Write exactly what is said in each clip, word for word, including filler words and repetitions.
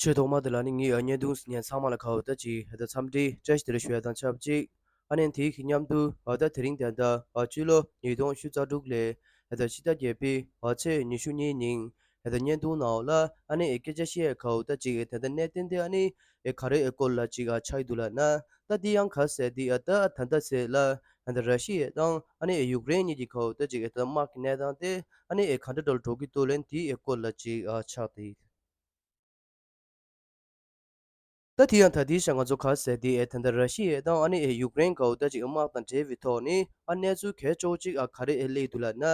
ཆེས་ཐོག་མ་དེ་ལ་ནི་ངའི་བརྙན་ཐུང་གཟིགས་མཁན་ཚང་མ་ལ་ཁ་བ་ད་ཅིག་ད་འཚམས་འདྲི་བཀྲ་ཤིས་བདེ་ལེགས་ཞུ་ཡ་དང་ཆབས་ཅིག་ཨ་ནི་དེའི་མཉམ་དུ་ད་དེ་རིང་ད་ལྟ་སྤྱི་ལོ་ཉིས་སྟོང་བཅུ་རྩ་དྲུག་ལོའི་ད་ཕྱི་ཟླ་བརྒྱད་པའི་ཚེས་ཉི་ཤུ་གཉིས་ཉིན་ད་བརྙན་ཐུང་ནང་ལ་ཨ་ནི་སྐད་ཆ་བཤད་ཡ་ཁ་བ་ད་ཅིག་ད་ལྟ་གནད་དོན་དེ་ཨ་ནི་ག་རེ་སྐོར་ལ་ཅིག་ཆགས་ཡོད་འདུག་ལབ་ན། ད་དེ་ཡང་ག་ཟེར་དེ་ད་ད་ལྟ་ཟེར་ལ་ད་ར་ཤི་ཡ་དང་ཨ་ནི་ཡུཀ་རེན་གཉིས་ཀྱི་ཁ་བ་ད་ཅིག་ད་དམག་གི་གནས་སྟངས་དེ་ཨ་ནི་ག་འདྲ་འདྲ་ལ་འགྲོ་གི་འདུག་ལབ་ན་དེའི་སྐོར་ལ་ཅིག་ཆགས་ཏེ། ད་དེ་ཡང་ད་དེའི་ཞག་ང་ཚོ་ག་ཟེར་དེ་ཨེ་ད་ལྟ་ར་ཤི་ཡ་དང་ཨ་ནི་ཨེ་ཡུཀ་རེན་གའུ་ད་ཅིག་དམག་དང་འབྲེལ་བའི་ཐོག་ནས་ཨ་གནས་ཚུལ་གལ་ཆེ་བོ་ཅིག་ཨ་ག་རེ་ཨེ་སླེབས་འདུག་ལབ་ན།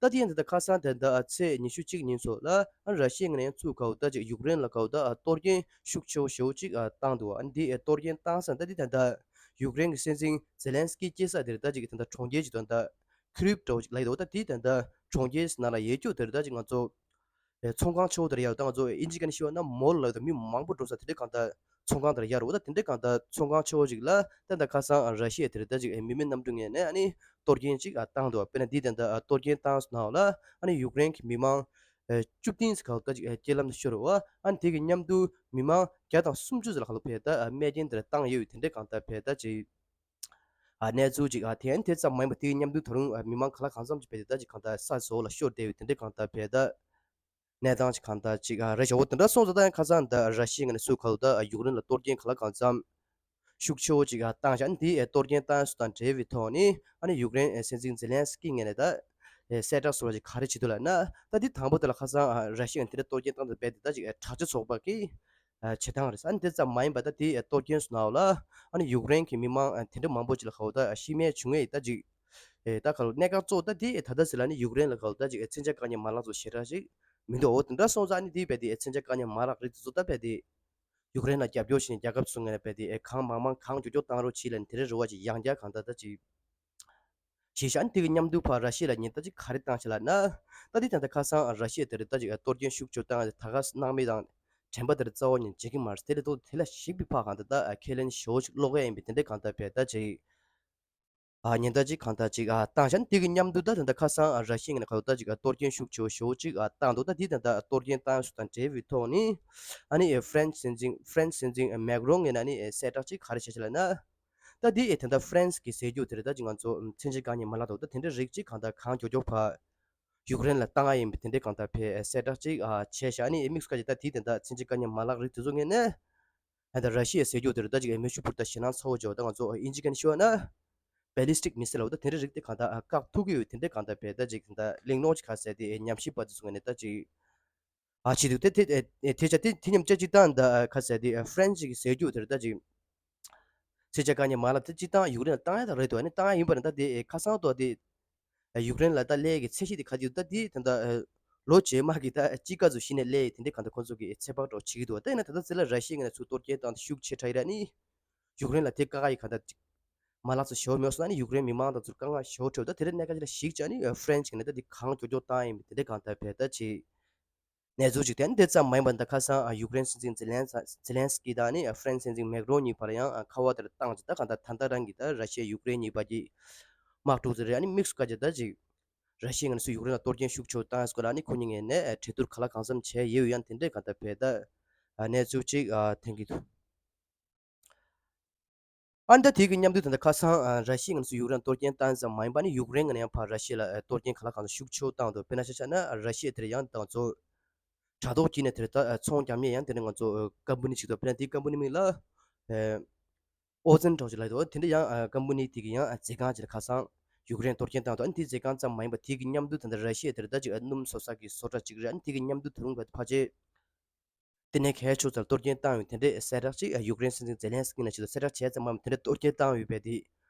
ད་དེ་ཡང་ད་ལྟ་ཁ་སང་ད་ལྟ་ཨ་ཚེས་ཉི་ཤུ་གཅིག་ཉིན་སོགས་ལ་ཨ་ར་ཤི་ཡ་ངོས་ནས་ཚུར་གའུ་ད་ཅིག་ཡུཀ་རེན་ལ་གའུ་ད་ཨ་གཏོར་སྐྱོན་ཤུགས་ཆེ་བོ་ཞེ་བོ་ཅིག་ཨ་བཏང་འདུག་ཨ་ནི་དེ་ཨེ་གཏོར་སྐྱོན་བཏང་ས་ད་དེ་ད་ལྟ་ཡུཀ་རེན་གྱི་སྲིད་འཛིན་ཛེ་ལན་སི་ཀི་སྐྱེས་ས་དེར་ད་ཅིག་ད་ལྟ་གྲོང་ཁྱེར་ཅིག་ད་ལྟ་ཁི་རིབ་འདྲ་བོ་ཅིག་ལབ་ཡོད་འདུག་ད་དེ་ད་ལྟ་གྲོང་ཁྱེར་ནང་ལ་ཡོད་རྒྱུ་དེར་ད་ཅིག་ང་ཚོ། ཨེ་ཚོང་ཁང་ཆེ་བོ་དེར་ཡོད། ད་ང་ཚོ་ཨིན་ཇི་སྐད་ནས་ཤོད་ན་མོལ་ལབ་ཡོད། ད་མི་མང་པོ་འགྲོ་ས་དེ་འདྲའི་གང་ལྟར་ཚོང་ཁང་དེར་ཡོད་རེད་པ། ད་དེ་འདྲའི་གང་ལྟར་ཚོང་ཁང་ཆེ་བོ་ཅིག་ལ་ད་ད་ཁ་སང་ར་ཤི་ཡ་དེར་ད་ཅིག་ཨེ་མི་མེད་གནམ་གྲུ་ངོས་ནས་ཨ་ནི་གཏོར་སྐྱོན་ཅིག་ཨ་བཏང་འདུག་དཔེར་ན་འདི་ད་ད་གཏོར་སྐྱོན་བཏང་སོང་ན་ལ་ཨ་ནི་ཡུཀ་རེན་གྱི་མི་མང་ཨེ་བཅུ་བདུན་ཙམ་གང་ལྟར་ཅིག་ཨེ་རྐྱེན་ལམ་དུ་ཤོར་བ། ཨ་ནི་དེ་གི་མཉམ་དུ་མི་མང་བརྒྱ་དང་སུམ་ཅུ་ཙམ་ལ་གང་ལྟར་བས་ད་ཨ་རྨས་སྐྱོན་དེར་བཏང་ཡོད་པའི་དེ་འདྲའི་གང་ལྟར་བས་ད་ཅིག་ཨ་གནས་ཚུལ་ཅིག་ཨ་དེ་ཨ་ནི་དེ་ཙམ་མ་ཡིན་པ་དེ་གི་མཉམ་དུ་ད་རུང་ཨ་མི་མང་ག་ལ་གང་འཚམ་ཅིག་བས་ད་ཅིག་གང་ལྟར་ས་འོག་ལ་ཤོར་བསྡད་པའི་དེ་འདྲའི་གང་ལྟར་བས་ད། གནས་སྟངས་ཅིག་གང་ལྟར་ཅིག་ཨ་རེད་ཤག་འོ་དེ་འདྲ་སོང་ཙང་ད་ཡང་ཁ་སང་ད་ར་ཤི་ཡ་ངོས་ནས་སུ་ག་ལ་ད་ཡུཀ་རེན་ལ་གཏོར་སྐྱོན་ག་ལ་གང་འཚམ་ཤུགས་ཆེ་བོ་ཅིག་ཨ་བཏང་ཤག་ཨ་ནི་དེ་ཨེ་གཏོར་སྐྱོན་བཏང་སོང་དང་འབྲེལ་བའི་ཐོག་ནས་ཨ་ནི་ཡུཀ་རེན་ཨེ་སྲིད་འཛིན་ཛེ་ལན་སི་ཀི་ངོས་ནས་ད་ཨེ་གསལ་བསྒྲགས་སོགས་ཅིག་ག་རེ་བྱེད་འདུག་ལབ་ན། ད་དེ་དང་པོ་དེ་ལ་ཁ་སང་ཨ་ར་ཤི་ཡ་ངོས་ནས་དེ་འདྲ་གཏོར་སྐྱོན་བཏང་དང་རྦད་དེ་ད་ཅིག་ཨེ་དྲག་ཆས་ཚོགས་པ་གི་ཨ་བྱེད་སྟངས་རེད། ཨ་ནི་དེ་ཙམ་མ་ཡིན་པ་ད་དེ་ཨེ་གཏོར་སྐྱོན་སོང་ན་ལ་ཨ་ནི་ཡུཀ་རེན་གྱི་མི་མང་ཨེ་དེ་འདྲ་མང་པོ་ཅིག་ལ་ག་བ་ད་ཤི་རྨས་བྱུང་ངེས་ད་ཅིག་ཨེ་ད་ག་ལ་གནད་འགག་གཙོ་བོ་ད་དེ་ཨེ་ད་ལྟ་ཟེར་ལ་ནི་ཡུཀ་རེན་ལ་ག་བ་ད་ཅིག་ཨེ་མཚོན་ཆ་བཀག་ཉར་མ་ལག་ཚོ་ཞེ་དྲག་ཅིག་མི་འདུག་འོ་དེ་འདྲ་སོང་ཙང་ཨ་ནི་དེ་རྦད་དེ་ཨེ་མཚོན་ཆ་བཀག་ཉར་མ་ལག་རིགས་དེ་ཚོ་ད་རྦད་དེ་ཡུཀ་རེན་ལ་རྒྱབ་སྐྱོར་བྱེད་མཁན་རྒྱལ་ཁབ་ཚོ་ངོས་ནས་རྦད་དེ་ཨེ་གང་མང་མང་གང་མགྱོགས་མགྱོགས་བཏང་རོགས་བྱེད་ལབ་ནས་དེ་འདྲའི་རེ་བ་ཅིག་ཡང་བསྐྱར་གང་ལྟར་ད་ཅིག་བྱས་ཤག་ཨ་ནི་དེ་གི་མཉམ་དུ་ཕར་ར་ཤི་ཡ་ལ་ཉེན་བརྡ་ཅིག་ག་རེ་བཏང་ཤག་ལབ་ན། ད་དེ་ད་ལྟ་ཁ་སང་ར་ཤི་ཡ་དེ་རེད་ད་ཅིག་གཏོར་སྐྱོན་ཤུགས་ཆེ་བཏང་ད་ག་སྣང་མེད་དང་དྲན་པ་དེ་རྩ་བ་ཉིད་བརྗེད་ཀྱི་མ་རེད། དེ་ལས་ལྡོག་དེ་ལ་ཞིག་པའི་ཕར་གང་ལྟར་ད་ཁས་ལེན་ཞེ་བོ་ཅིག་ཀློག་ཡ་ཡིན་པའི་དེ་འདྲའི་གང་ལྟར་བས་ད་ཅིག་ཨ་ཉེན་བརྡ་ཅིག་གང་ལྟར་ཅིག་ཨ་བཏང་ཤག་དེ་གི་མཉམ་དུ་ད་ད་ལྟ་ཁ་སང་ཨ་ར་ཤི་ཡ་ངོས་ནས་ག་ལ་ད་ཅིག་ཨ་གཏོར་སྐྱོན་ཤུགས་ཆེ་བོ་ཞེ་བོ་ཅིག་ཨ་བཏང་འདུག་ད་དེ་ད་ལྟ་གཏོར་སྐྱོན་བཏང་སོང་དང་འབྲེལ་བའི་ཐོག་ནས་ཨ་ནི་ཨེ་ཧྥ་རན་སི་སྲིད་འཛིན་ཧྥ་རན་སི་སྲིད་འཛིན་ཨ་མེག་རོན་ངོས་ནས་ཨ་ནི་ཨེ་གསལ་བསྒྲགས་ཅིག་ག་རེ་བྱས་ཤག་ལབ་ན། ད་དེ་ཨེ་ད་ལྟ་ཧྥ་རན་སི་གི་ཟེར་རྒྱུ་དེ་རེད་ད་ཅིག་ང་ཚོ་མཚོན་ཆ་བཀག་ཉར་མ་ལག་འདུག་ད་དེ་འདྲ་རིགས་ཅིག་གང་ལྟར་གང་མགྱོགས་མགྱོགས་ཕར་ཡུཀ་རེན་ལ་བཏང་ཡ་ཡིན་པའི་དེ་འདྲའི་གང་ལྟར་བས་གསལ་བསྒྲགས་ཅིག་ཨ་བྱས་ཤག་ཨ་ནི་དམིགས་སུ་བཀར་ཅིག་ད་དེ་ད་ལྟ་མཚོན་ཆ་བཀག་ཉར་མ་ལག་རིགས་དེ་ཚོ་ངོས་ནས། ད་ར་ཤི་ཡ་ཟེར་རྒྱུ་དེ་རེད་ད་ཅིག་ཨེ་མེ་ཤུགས་འཕུར་མདའ་ཞེད་སྣང་ཚ་བོ་ཅིག་ད་ང་ཚོ་ཨིན་ཇི་སྐད་ནས་ཤོད་ན། ballistic missile ལབ་ད་དེ་འདྲའི་རིགས་དེ་གང་ལྟར་ཨ་བཀག་ཐུབ་ཀྱི་ཡོད་དེ་འདྲའི་གང་ལྟར་བས་ད་ཅིག་ད་གླེང་སློང་ཅིག་ག་ཟེར་དེ་ཨེ་ཉམས་ཞིབ་པ་དེ་ཚོ་ངོས་ནས་ད་ཅིག་ཨ་བྱེད་འདུག་དེ་དེ་ཨེ་དེ་ཆ་དེ་དེ་མཉམ་ཆ་གཅིག་ད་ད་ཨ་ག་ཟེར་དེ་ཨ་ཧྥ་རན་སི་གི་ཟེར་རྒྱུ་དེ་རེད་ད་ཅིག་མཚོན་ཆ་བཀག་ཉར་མ་ལག་དེ་སྤྱིར་བཏང་ཡུཀ་རེན་ལ་བཏང་ཡ་ད་རེད་འདུག་ཨ་ནི་བཏང་ཡ་ཡིན་པ་ན་ད་དེ་ཨེ་ཁ་སང་ཐོག་དེ་ཡུཀ་རེན་ལ་ད་སླེབས་ཀྱི་ཚད་གཞི་དེ་ག་དེ་ད་དེ་ད་ལྟ་ལོ་རྗེས་མ་གི་ད་དཔྱིད་ཀ་ཚོ་གཞི་ནས་སླེབས་ཡི་དེ་འདྲའི་གང་ལྟར་ཁོང་ཚོ་གི་ཚོད་དཔག་འདྲ་བོ་བྱེད་ཀྱི་འདུག་ད་ཡིན་ན་ད་ལྟ་ཚེ་ལ་ར་ཤི་ཡའི་ངོས་ནས་ཚུར་གཏོར་སྐྱོན་བཏང་སྟེ་ཤུགས་ཆེ་དྲགས་ཡོད་རེད། ཨ་ནི་ཡུཀ་རེན་ལ་དེ་བཀག་ཡ་གང་ལྟར་མ་ལག་ཚོ་ཞེ་པོ་མེད་སོང་ན་ཨ་ནི་ཡུཀ་རེན་མི་མང་དང་ཚུར་དཀའ་ངལ་ཞེ་པོ་འཕྲད་འདུག་དེ་འདྲའི་གནད་འགག་ཅིག་ལ་གཞིགས་བྱས་ཨ་ནི་ཧྥ་རན་སི་གི་ནས་ད་དེ་གང་མགྱོགས་མགྱོགས་བཏང་ཡིན་པ་དེ་འདྲའི་གང་ལྟར་བས་ད་ཅིག་གནས་ཚུལ་ཅིག་དེ་ནི་དེ་ཙམ་མ་ཡིན་པར་ད་ཁ་སང་ཨ་ཡུཀ་རེན་སྲིད་འཛིན་ཛེ་ལན་ཛེ་ལན་སི་ཀི་དང་ནི་ཧྥ་རན་སི་སྲིད་འཛིན་མེག་རོན་གཉིས་བར་ཡང་ཨ་ཁ་པར་དེར་བཏང་ཅིག་ད་གང་ལྟར་ད་ལྟ་རང་གི་ད་ར་ཤི་ཡ་ཡུཀ་རེན་གཉིས་བར་གྱི་དམག་འཁྲུག་ཅིག་རེད། ཨ་ནི་དམིགས་སུ་བཀར་ཅིག་ད་ཅིག་ར་ཤི་ཡའི་ངོས་ནས་སུ་ཡུཀ་རེན་ལ་གཏོར་སྐྱོན་ཤུགས་ཆེ་བཏང་ཡོད་སྐོར་ལ་ཨ་ནི་ཁོ་གཉིས་ངོས་ནས་ཨ་གྲོས་བསྡུར་ག་ལ་གང་འཚམ་བྱས་ཡོད་ཡང་དེ་འདྲའི་གང་ལྟར་བས་ད་ཨ་གནས་ཚུལ་ཅིག་ཨ་ཐོན་གྱི་འདུག་ཨ་ནི་ད་དེ་གི་མཉམ་དུ་ད་ལྟ་ཁ་སང་ཨ་ར་ཤི་ཡའི་ངོས་ནས་སུ་ཡུཀ་རེན་གཏོར་སྐྱོན་བཏང་ཙམ་མ་ཡིན་པ་ནི་ཡུཀ་རེན་ངོས་ནས་ཡང་ཕར་ར་ཤི་ཡ་ལ་ཨ་གཏོར་སྐྱོན་ག་ལ་གང་འཚམ་ཤུགས་ཆེ་བཏང་འདུག་དཔེར་ན་ཆ་བཞག་ན་ཨ་ར་ཤི་ཡ་དེར་ཡང་ད་ང་ཚོ་དྲ་ཐོག་དཀྱིལ་ནས་དེར་ད་ཨ་ཚོང་རྒྱག་མཁན་ཡང་དེ་ནས་ང་ཚོ་ཨ་ཀམ་པ་ནི་ཅིག་འདུག་དཔེར་ན་དེའི་ཀམ་པ་ནི་མིང་ལ་ཨ་ཨོ་ཛན་འདྲ་བོ་ཅིག་ལབ་འདུག་དེ་འདྲ་ཡང་ཨ་ཀམ་པ་ནི་དེ་གི་ཡང་ཨ་མཛོད་ཁང་ཅིག་ལ་ཁ་སང་ཡུཀ་རེན་གཏོར་སྐྱོན་བཏང་འདུག་ཨ་ནི་དེའི་མཛོད་ཁང་ཙམ་མ་ཡིན་པ་དེ་གི་མཉམ་དུ་ད་ལྟ་ར་ཤི་ཡ་དེར་ད་ཅིག་ཨ་སྣུམ་བཟོ་ས་གི་བཟོ་གྲྭ་ཅིག་རེད། ཨ་ནི་དེ་གི་མཉམ་དུ་ད་རུང་ཕལ་ཆེར་དེ་ནས་གལ་ཆེ་ཙམ་གཏོར་སྐྱོན་བཏང་ཡོད་དེ་འདྲའི་གསལ་བསྒྲགས་ཅིག་ཡུཀ་རེན་སྲིད་འཛིན་ཛེ་ལན་སི་ཀི་ནས་ཅིག་ཏུ་གསལ་བསྒྲགས་བྱས་ཙམ་མམ་དེ་འདྲའི་གཏོར་སྐྱོན་བཏང་ཡོད་པས་དེ་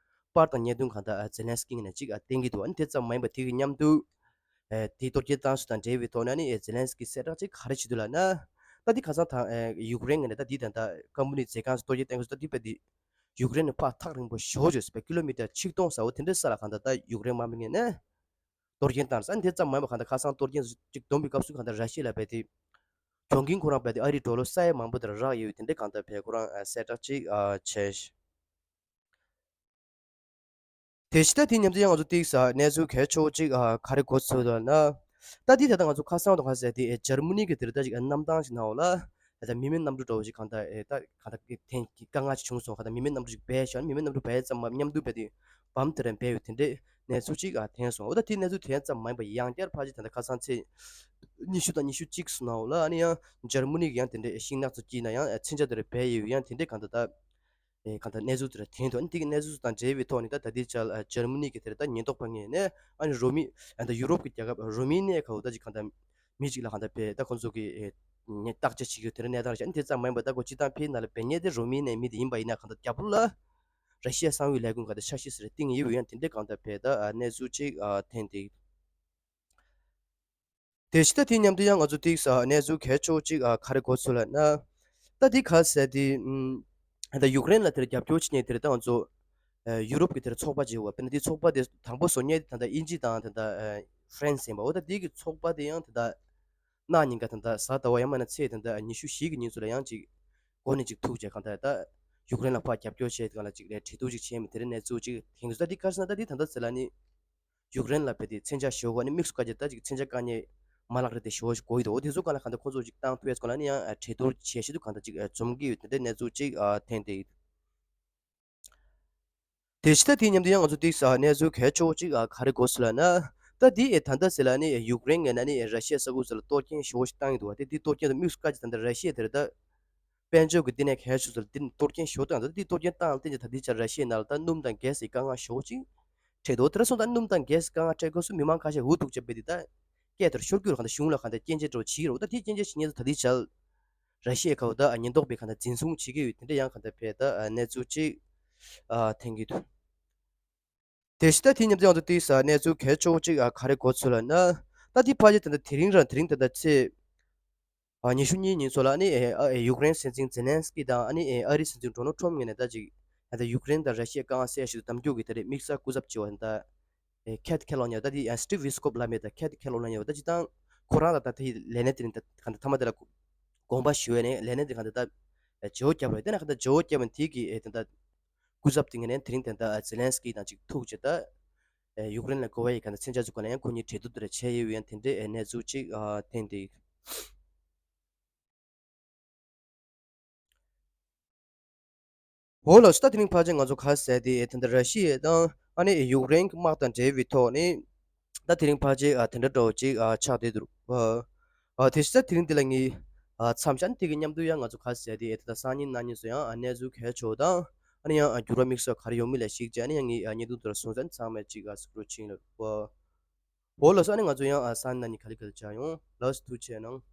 པར་དང་བརྙན་ཐུང་གང་དག་ཛེ་ལན་སི་ཀི་ནས་ཅིག་བསྟན་གྱི་འདུག་ཨ་ནི་དེ་ཙམ་མ་ཡིན་པར་དེ་གི་མཉམ་དུ་དེ་གཏོར་སྐྱོན་བཏང་སོང་དང་འབྲེལ་བའི་ཐོག་ནས་ནི་ཛེ་ལན་སི་ཀི་གསལ་བསྒྲགས་ཅིག་ག་རེ་བྱེད་འདུག་ལབ་ན། ད་འདི་ཁ་སང་དང་ཡུཀ་རེན་ངོས་ནས་ད་འདི་ད་ལྟ་ཀམ་པ་ནི་མཛོད་ཁང་སུ་གཏོར་སྐྱོན་བཏང་གི་སོང་། ད་འདི་བས་འདི་ཡུཀ་རེན་ནས་ཕར་ཐག་རིང་པོ་ཞེ་པོ་ཅིག་ཟེར་བའི་ཀི་ལོ་མི་ཊར་ཆིག་སྟོང་ཟེར་བ་དེ་འདྲའི་ས་ལ་གང་ལྟར་ད་ཡུཀ་རེན་དམག་མི་ངོས་ནས་གཏོར་སྐྱོན་བཏང་ཟེར། ཨ་ནི་དེ་ཙམ་མ་ཡིན་པར་གང་ལྟར་ཁ་སང་གཏོར་སྐྱོན་ཅིག་བསྡོམས་པའི་སྐབས་སུ་གང་ལྟར་ར་ཤི་ཡ་ལ་བས་དེ་གྱོང་གུན་ཁོ་རང་བས་དེ་ཨ་རིའི་ཌོ་ལར་ས་ཡ་མང་པོ་དེར་རག་ཡོད་དེ་འདྲའི་གང་ལྟར་བས་ཁོ་རང་གསལ་བསྒྲགས་ཅིག་བྱས། དེ་ཕྱི་ད་དེ་མཉམ་དུ་ཡང་ང་ཚོ་ཏིག་ས་གནས་ཚུལ་གལ་ཆེ་བོ་ཅིག་ཨ་ག་རེ་གོ་ཚོད་འདུག་ན། ད་དེ་ད་ལྟ་ང་ཚོ་ཁ་སང་དང་ཁ་སང་དེ་ཨེ་འཇར་མ་ནི་གི་དེར་ད་ཅིག་ཨ་གནམ་ཐང་ཞིག་ནང་འོག་ལ་ ད་མི་མེད་གནམ་གྲུ་འདྲ་བོ་ཞིག་གང་ལྟར་ཨེ་ད་གང་ལྟར་དེ་དཀའ་ངལ་ཞིག་བྱུང་སོང་། གང་ལྟར་མི་མེད་གནམ་གྲུ་ཞིག་སྦས་ཤག་མི་མེད་གནམ་གྲུ་སྦས་ཙམ་མ་མཉམ་དུ་སྦས་དེ་བམ་དེ་རང་སྦས་ཡོད་དེ་འདྲའི་གནས་ཚུལ་ཅིག་ཨ་ཐོན་སོང་། འོ་ད་དེ་གནས་ཚུལ་དེ་ཙམ་མ་ཡིན་པ་ཡང་བསྐྱར་ཕལ་ཆེར་ད་ལྟ་ཁ་སང་ཚེས་ཉི་ཤུ་དང་ཉི་ཤུ་གཅིག་སོང་ནའོ་ལ་ཨ་ནི་ཡང་འཇར་མ་ནི་གི་ཡང་དེ་འདྲའི་ཤིང་ནགས་ཚོ་སྐྱིད་ན་ཡང་མཚོན་ཆ་དེ་ར་སྦས་ཡོད་ཡང་དེ་འདྲའི་གང་ལྟར་ད་ཨེ་གང་ལྟར་གནས་ཚུལ་དེ་ར་ཐོན་འདུག་ཨ་ནི་དེ་གི་གནས་ཚུལ་དང་འབྲེལ་བའི་ཐོག་ནས་ད་ད་ལྟའི་ཆར་ཨ་འཇར་མ་ནི་གི་དེ་ར་ད་ཉེན་རྟོག་པ་ངོས་ནས་ཨ་ནི་རོ་མི་ཨ་ད་ཡུ་རོབ་ཀྱི་རྒྱལ་ཁབ་རོ་མི་ནི་ཁ་འོ་ད་ཅིག་གང་ལྟར་མི་གཅིག་ལ་གང་ལྟར་བས་ད་ཁོང་ཚོ་གི་ཨེ་ནས་བརྟག་དཔྱད་བྱེད་རྒྱུ་དེ་ར་གནས་སྟངས་རེད་ཤག་ཨ་ནི་དེ་ཙམ་མ་ཡིན་པ་ད་ཁོ་སྤྱི་བཏང་ཕའི་ནང་ལ་བས་ཉེ་དེ་རོ་མི་ནི་མི་དེ་ཡིན་པ་ཡིན་ན་གང་ལྟར་རྒྱབ་ལོགས་ལ་ར་ཤི་ཡ་གསང་བའི་ལས་ཁུངས་གང་ལྟར་འཆར་གཞི་ཟེར་བཏིང་ཡོད་ཡང་དེ་འདྲའི་གང་ལྟར་བས་ད་ཨ་གནས་ཚུལ་ཅིག་ཨ་ཐོན་འདུག་དེ་བཞིན་ད་དེ་མཉམ་དུ་ཡང་ང་ཚོ་ཏིག་ས་གནས་ཚུལ་གལ་ཆེ་བོ་གཅིག་ཨ་ག་རེ་གོ་ཚུལ་ལབ་ན། ད་འདི་ག་ཟེར་དེ་ཨམ་ད་ཡུཀ་རེན་ལ་དེར་རྒྱབ་སྐྱོར་བྱེད་མཁན་དེར་ད་ང་ཚོ་ཨ་ཡུ་རོབ་ཀྱི་དེར་ཚོགས་པ་བྱེད་དགོས་པ་དཔེར་ན་དེ་ཚོགས་པ་དེ་དང་པོ་བཟོ་མཁན་དེ་ད་ལྟ་དབྱིན་ཇི་དང་ད་ལྟ་ཨ་ཧྥ་རན་སི་ཡིན་པ། འོ་ད་དེ་གི་ཚོགས་པ་དེ་ཡང་ད་ལྟ་གནངས་ཉིན་ཀ་ད་ལྟ་གཟའ་ཟླ་བ་ཡང་མིན་ན་ཚེས་ད་ལྟ་ཉི་ཤུ་བཞི་གི་ཉིན་ཚོ་ལ་ཡང་ཅིག་འགོ་ནས་ཅིག་ཐུག་བྱས་གང་ལྟར་ད་ཡུཀ་རེན་ལ་ཕར་རྒྱབ་སྐྱོར་བྱེད་སྒང་ལ་ཅིག་ལས་གྲོས་བསྡུར་ཅིག་བྱས་མི་དེ་རིང་གནས་ཚུལ་ཅིག་ཐེངས་སུ་ད་འདི་ག་ཟེར་ན་ད་འདི་ད་ལྟ་ཟེར་ལ་ནི། ཡུཀ་རེན་ལ་བས་ཏེ་མཚོན་ཆ་ཞེ་པོ་ནི་དམིགས་སུ་བཀར་རྒྱུ་ད་ཅིག་མཚོན་ཆ་བཀག་ཉེས་མ་ལག་རེད་དེ་ཞེ་པོ་ཞིག་དགོས་ཡོད་དོ། འོ་དེ་ཚོ་གང་ལ་གང་ལྟར་ཁོང་ཚོ་ཅིག་བཏང་ཐུབ་ཡས་སྐོར་ལ་ནི་ཡང་གྲོས་བསྡུར་བྱེད་བཞིན་དུ་གང་ལྟར་ཅིག་འཛོམས་ཀྱི་ཡོད་དེ་འདྲའི་གནས་ཚུལ་ཅིག་ཐོན་ཏེ་ཡོད། དེ་བཞིན་ད་དེའི་མཉམ་དུ་ཡང་ང་ཚོ་ཏིག་ས་གནས་ཚུལ་གལ་ཆེ་བོ་ཅིག་ག་རེ་གོ་སོང་ལབ་ན། ད་དེ་ཨེ་ད་ལྟ་ཟེར་ལ་ནི་ཡུཀ་རེན་ངོས་ནས་ནི་ར་ཤི་ཡ་ས་ཁུལ་ཚོ་ལ་གཏོར་སྐྱོན་ཞེ་པོ་ཞིག་བཏང་ཡོད་འདུག་བ། དེ་དེ་གཏོར་སྐྱོན་དུ་དམིགས་སུ་བཀར་གྱི་ད་ལྟ་ར་ཤི་ཡ་དེར་ད། དཔལ་འབྱོར་གྱི་བསྟི་གནས་གལ་ཆེ་ཤོས་ལ་འདི་གཏོར་སྐྱོན་ཞེ་པོ་བཏང་འདུག་དེ་གཏོར་སྐྱོན་བཏང་ལ་བརྟེན་ནས་ད་ལྟའི་ཆར་ར་ཤི་ཡའི་ནང་ལ་ད་སྣུམ་དང་གྷེ་སི་ཡི་དཀའ་ངལ་ཞེ་པོ་ཅིག་འཕྲད་འདུག་དེ་འདྲ་སོང་ཙང་སྣུམ་དང་གྷེ་སི་དཀའ་ངལ་འཕྲད་སྐབས་སུ་མི་མང་ཁ་ཤས་འུ་ཐུག་བྱས་པ་དེ་ད་སྐད་དེར་ཤོར་རྒྱུར་གང་ལྟར་གཞུང་ལ་གང་ལྟར་སྐྱོན་བརྗོད་འདྲ་བོ་བྱེད་ཀྱི་རེད། ད་དེ་སྐྱོན་བརྗོད་བྱེད་མཁན་ཚོ་ད་ལྟའི་ཆར་ར་ཤི་ཡའི་ཁ་བ་ད་ཉེན་རྟོག་པས་གང་ལྟར་འཛིན་བཟུང་བྱེད་ཀྱི་ཡོད། དེ་འདྲ་ཡང་གང་ལྟར་བས་ད་གནས་ཚུལ་ཅིག་ཐོན་གྱི་འདུག་དེ་བཞིན་ད་དེ་མཉམ་དུ་ཡང་དུ་ཏིག་ས་གནས་ཚུལ་གལ་ཆེ་བོ་གཅིག་ག་རེ་གོ་ཚུལ་ལབ་ན། ད་དེ་ཕལ་ཆེར་ད་ལྟ་དེ་རིང་རང་དེ་རིང་ད་ལྟ་ཚེས་ཉི་ཤུ་གཉིས་ཉིན་ཚོ་ལ་ནི་ཡུཀ་རེན་སྲིད་འཛིན་ཛེ་ལན་སི་ཀི་དང་ཨ་ནི་ཨ་རིའི་སྲིད་འཛིན་ཌོ་ནལ་ཁྲོམ་ངོས་ནས་ད་ཅིག་ད་ལྟ་ཡུཀ་རེན་དང་ར་ཤི་ཡའི་དཀའ་ངལ་སེལ་ཞིག་ཏུ་གདམ་རྒྱུ་གི་ད་རེས་དམིགས་བསལ་སྐུ་ཚབ་བྱེད་པ་ད་ཁེ་ཐི་ཁེ་ལོ་ནི་ད་དེ་སི་ཊིབ་ཝི་སི་ཀོབ་ལབ་མེད་ད་ཁེ་ཐི་ཁེ་ལོ་ལ་ཡོད་ད་ཅིག་དང་ཁོ་རང་ད་ད་དེ་ལས་གནས་དེ་རིང་ད་ག་ད་ཐ་མ་དེ་ལ་དགོངས་པ་ཞུ་བས་ནས་ལས་གནས་དེ་ག་ད་ད་བརྗེ་བོ་བརྒྱབ་རེད། དེ་ན་ག་ད་བརྗེ་བོ་བརྒྱབ་ན་དེ་གི་ཨེ་ད་ད། སྐུ་ཚབ་དེ་ངོས་ནས་དེ་རིང་དེ་འདྲ་ཛེ་ལན་སི་ཀི་དང་ཅིག་ཐུག་བྱས་ད། ཡུཀ་རེན་ལ་དགོས་པ་ཡི་ག་འདྲ་མཚོན་ཆ་ཚུགས་ག་ལ་ཡང་ཁོ་གཉིས་གྲོས་བསྡུར་དེ་འདྲ་བྱས་ཡོད་ཡང་དེ་འདྲའི་གནས་ཚུལ་ཅིག་ཐོན་ཏེ། འོ་ལགས་སོ། ད་དེ་རིང་ཕལ་ཆེར་ང་ཚོ་ག་ཟེར་དེ་དེ་འདྲ་ར་ཤི་ཡ་དང་ཨ་ནི་ཡུཀ་རེན་གྱི་དམག་དང་འབྲེལ་བའི་ཐོག་ནས། ད་དེ་རིང་ཕལ་ཆེར་ཨ་དེ་འདྲ་འདྲ་བོ་ཅིག་ཨ་ཆགས་བསྡད་འདུག་ཨ་དེ་བཞིན་དེ་རིང་འདི་ལ་ངས་ཨ་མཚམས་བཞག་དེ་གི་མཉམ་དུ་ཡང་ང་ཚོ་ག་ཟེར་དེ་ཨེ་ད་ལྟ་སང་ཉིན་གནངས་ཉིན་སུ་ཡང་ཨ་གནས་ཚུལ་གལ་ཆེ་བ་དང་ཨ་ནི་ཡང་ཨ་འགྱུར་བ་དམིགས་བསལ་ག་རེ་ཡོང་མིན་ལ་གཞིགས་བྱས་ཨ་ནི་ཡང་ངས་ཨ་བརྙན་ཐུང་དེ་ལ་སོང་ཙང་ཚང་མས་ཅིག་ཨ་གཟིགས་རོགས་བྱེད་ལ། འོ་ལགས་སོ། ཨ་ནི་ང་ཚོ་ཡང་ཨ་སང་ཉིན་གནངས་ཉིན་ག་ལེ་ག་ལེ་མཇལ་ཡོང་། ལགས་སོ། ཐུགས་རྗེ་གནང་།